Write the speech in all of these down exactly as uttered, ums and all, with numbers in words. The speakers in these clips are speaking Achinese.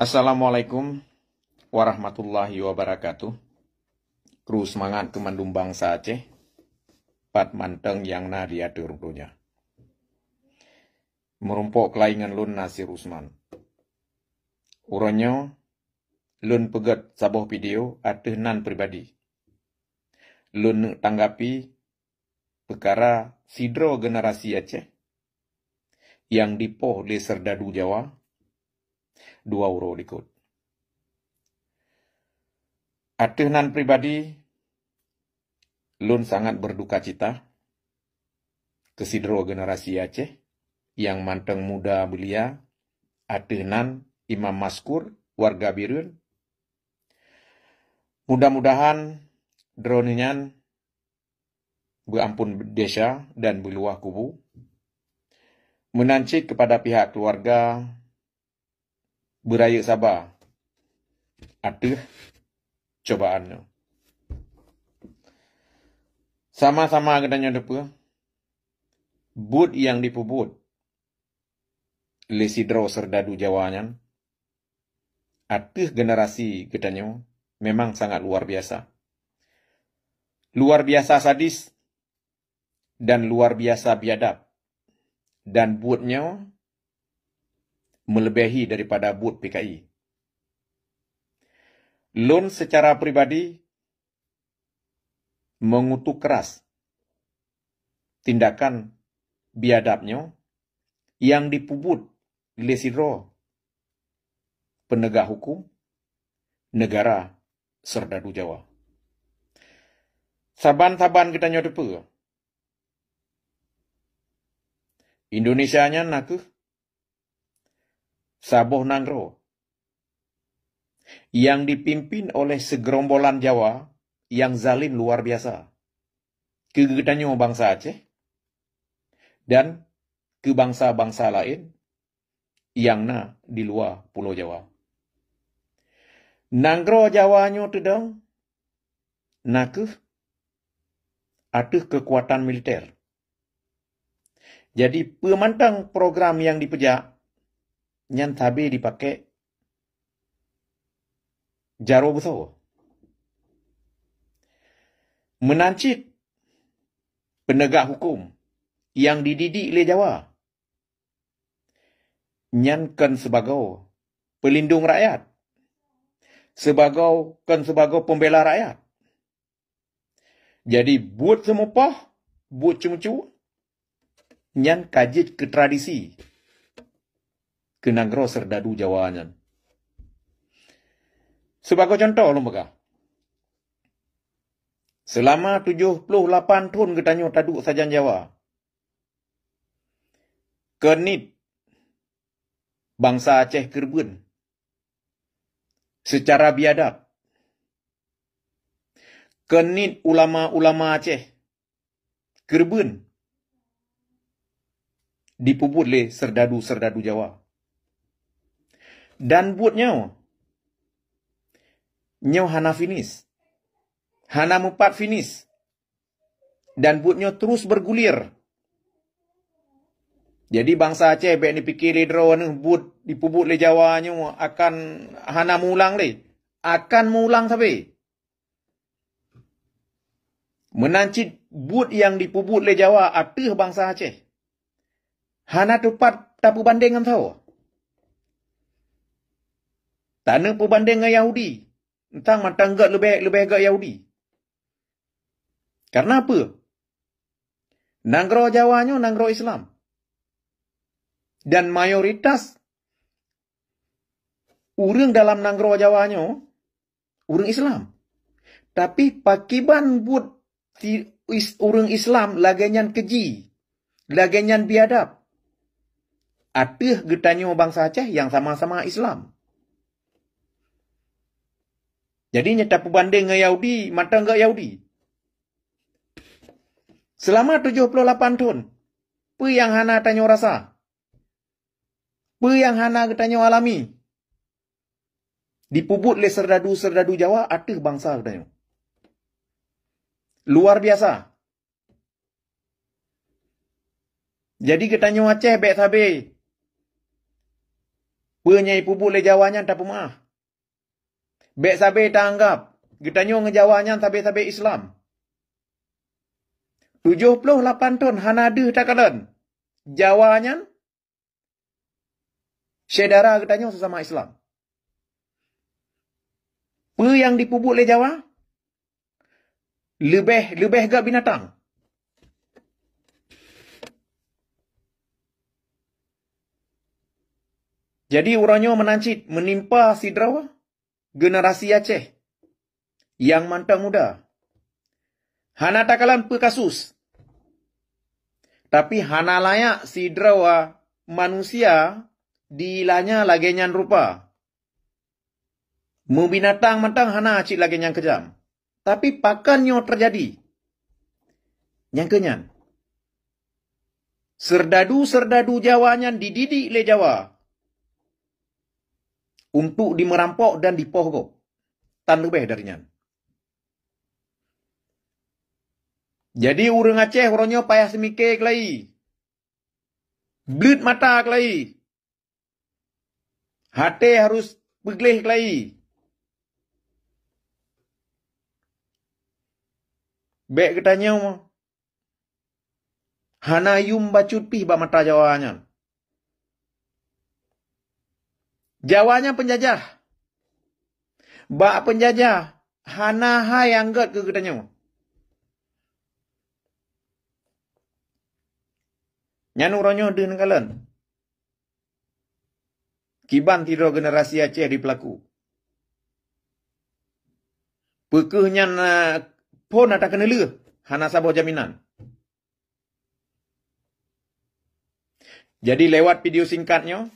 Assalamualaikum warahmatullahi wabarakatuh. Kru seumangat keu mandum bansa Aceh, pat mantong nyang na di ateueh donya. Meurumpok keulayi ngon lôn Nasir Usman. Uroe nyoe lôn peugét saboh video ateueh nan pribadi. Lôn neuk tanggapi peukara sidroe generasi Aceh nyang dipoh lé seurdadu Jawa dua uroe likot. Ateueh nan pribadi, lôn sangat berdukacita keu sidroe generasi Aceh nyang mantong muda beulia, ateueh nan Imam Maskur, warga Bireuen. Mudah-mudahan droeneuh nyan beuampôn desya dan beuluwah kubu. Meunan cit keupada pihak keuluwarga, beurayeuk saba ateueh cobaan nyoe. Sama-sama geutanyoe teupeue, buet nyang jipeubuet lé sidroe seurdadu Jawa nyan ateueh generasi geutanyoe memang sangat luar biasa. Luar biasa sadis dan luar biasa biadab. Dan buet nyoe meuleubehi daripada buet P K I. Lôn seucara pribadi meungutuk keuras tindakan biadab nyoe nyang jipeubuet lé sidroe peunegak huköm neugara seurdadu Jawa. Saban-saban geutanyoe teupeue, Indonesia nyan nakeuh saboh nanggroe nyang jipimpén oleh seugeurombolan Jawa nyang zalim luar biasa keu geutanyoe bansa Aceh dan keu bansa-bansa laén nyang na di luwa Pulo Jawa. Nanggroe Jawa nyoe teudong nakeuh ateueh keukuatan militer. Jadi, peue mantong program nyang jipeujak, nyan sabe jipakék jaroe beusoe. Meunan cit peunegak huköm nyang jididik lé Jawa, nyan kon sibagoe peulindong rakyat, sibagoe, kon sibagoe peumbela rakyat. Jadi, buet seumeupoh, buet ceumeucue, nyan ka jeuet keu tradisi keu nanggroe seurdadu Jawa nyan. Sibagoe cuntoh lôn peugah, seulama tujoh ploh lapan thon geutanyoe taduek sajan Jawa, keu niet bansa Aceh keureubeuen seucara biadab, keu niet ulama-ulama Aceh keureubeuen jipeubuet lé seurdadu-seurdadu Jawa. Dan buet nyoe, nyoe hana finish, hana meupat finish. Dan buet nyoe terus bergulir. Jadi, bansa Aceh bék neupike lé droeneuh buet jipeubuet lé Jawa nyoe akan hana meuulang lé. Akan meuulang sabe. Meunan cit buet nyang jipeubuet lé Jawa ateueh bansa Aceh hana teupat tapeubandeng ngon sahoe. Taneuk peubandeng ngon Yahudi, eunteuk mantong gét leubeh, leubeh gét Yahudi. Karena peue? Nanggroe Jawa nyoe nanggroe Islam. Dan mayoritas ureuëng dalam nanggroe Jawa nyoe ureuëng Islam. Tapi pakriban buet si is-, ureuëng Islam lagée nyan keuji, lagée nyan biadab ateueh geutanyoe bansa Aceh nyang sama-sama Islam. Jadi, nyoe tapeubandeng ngon Yahudi, mantong gét Yahudi. Seulama tujoh ploh lapan thon, peue nyang hana tanyoe rasa? Peue nyang hana geutanyoe alami? Jipeubuet lé seurdadu-seurdadu Jawa ateueh bansa geutanyoe. Luar biasa. Jadi, geutanyoe Aceh bék sabe Peue nyang ipeubuet lé Jawa nyan tapeumeu'ah. Bék sabe taanggab geutanyoe ngon Jawa nyan sabe-sabe Islam. Tujoh ploh lapan thon hana deuh takalon. Jawa nyan syedara geutanyoe sesama Islam. Peue nyang dipeubuet lé Jawa? Leubeh, leubeh gét binatang. Jadi uroe nyoe meunan cit meunimpa sidroe generasi Aceh nyang mantong muda. Hana takalon peue kasus. Tapi hana layak sidroe manusia dilanya lagée nyan rupa. Meubinatang mantong hana cit lagée nyang keujam. Tapi pakon nyoe teujadi? Nyang keu nyan, seurdadu-seurdadu Jawa nyan dididik lé Jawa untuk dimeurampok dan dipoh gob. Tan leubeh dari nyan. Jadi ureuëng Aceh uroe nyoe payah seumike keulayi. Bleuet mata keulayi. Até harôh peugleh keulayi. Bék geutanyoe hana yum bacut pih bak mata Jawa nyan. Jawa nyan peunjajah. Bak peunjajah hana hai nyang gét keu geutanyoe. Nyan uroe nyoe deuh neukalon kiban sidroe generasi Aceh dipeulaku. Peu kheueh nyan, eh, phon atra keuneulheueh hana saboh jaminan. Jadi lewat video singkat nyoe,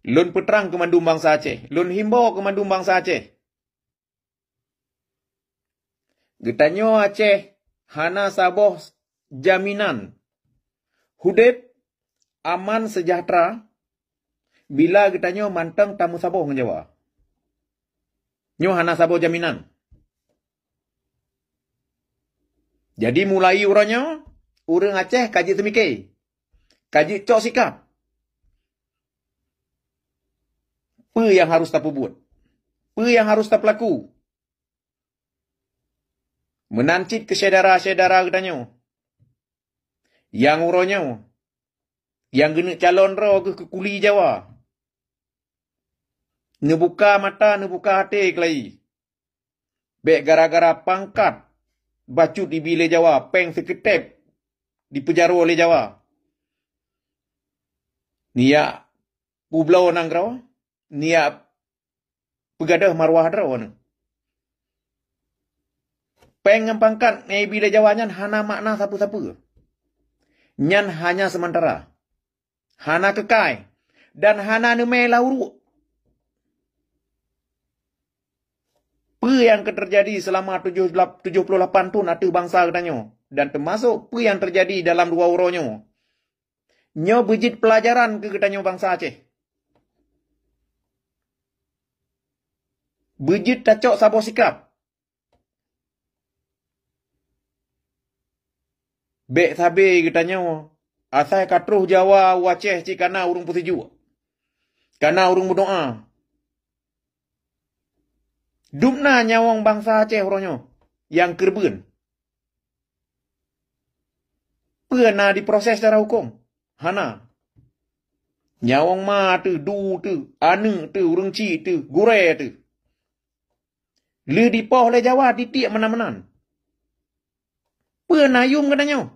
lôn peutrang keu mandum bansa Aceh, lôn himbô keu mandum bansa Aceh. Geutanyoe Aceh hana saboh jaminan udeb aman seujahteura bila geutanyoe mantong tameusaboh ngon Jawa. Nyoe hana saboh jaminan. Jadi mulai uroe nyoe, ureuëng Aceh ka jeuet seumike, ka jeuet cok sikap. Peue nyang harôh tapeubuet? Peue nyang harôh tapeulaku? Meunan cit keu syedara-syedara geutanyoe nyang uroe nyoe nyang geuneuk calon droe geuh keu kuli Jawa. Neubuka mata, neubuka até keulayi. Bék gara-gara pangkat bacut ibi lé Jawa, péng sikeuteb dipeujaroe lé Jawa. Neujak peubloe nanggroe, neujak peugadôh maruah droe nyoe. Péng ngon pangkat nyang ibi lé Jawa nyan hana makna sapeue-sapeue. Nyan hanya seumantara. Hana keukai dan hana neumé lam uruek. Peue nyang ka teujadi seulama tujoh ploh lapan thon ateueh bansa geutanyoe dan teumasok peue nyang teujadi dalam dua uroe nyoe, nyoe beujeuet peulajaran keu geutanyoe bansa Aceh. Beujeuet tacok saboh sikap. Bék sabe geutanyoe asai ka troh Jawa u Aceh cit kana ureuëng peusijuek, kana ureuëng meudoá. Dum na nyawöng bansa Aceh uroe nyoe nyang keureubeuen. Peue na diproses secara huköm? Hana. Nyawöng ma teuh, du teuh, aneuëk teuh, ureuëng chik teuh, gurée teuh. Lheueh dipoh lé Jawa ditiek meunan-meunan. Peue na yum geutanyoe?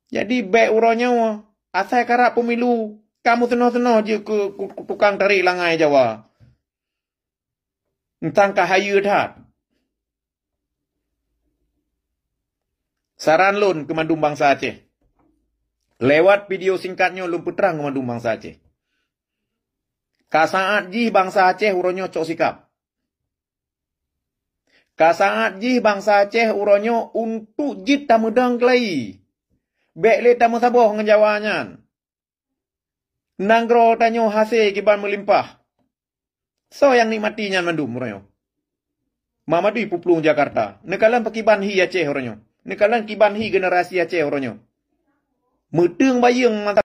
Jadi bék uroe nyoe asai karab peumilu kamoe teunoh-teunoh jeuet keu, keu, keu tukang tarék langai Jawa. Entang ka hayeue that. Saran lôn keu mandum bansa Aceh. Lewat video singkat nyoe lôn peutrang keu mandum bansa Aceh. Ka saát jih bansa Aceh uroe nyoe cok sikap. Ka saát jih bansa Aceh uroe nyoe untuk jeuet tameudong keulayi. Bék lé tameusaboh ngon Jawa nyan. Nanggroe tanyoe hase kiban meulimpah. Soe nyang nikmati nyan mandum uroe nyoe? Mamadui puplueng Jakarta. Neukalon pakiban hi Aceh uroe nyoe. Neukalon kiban hi generasi Aceh uroe nyoe. Meuteueng bayeueng mata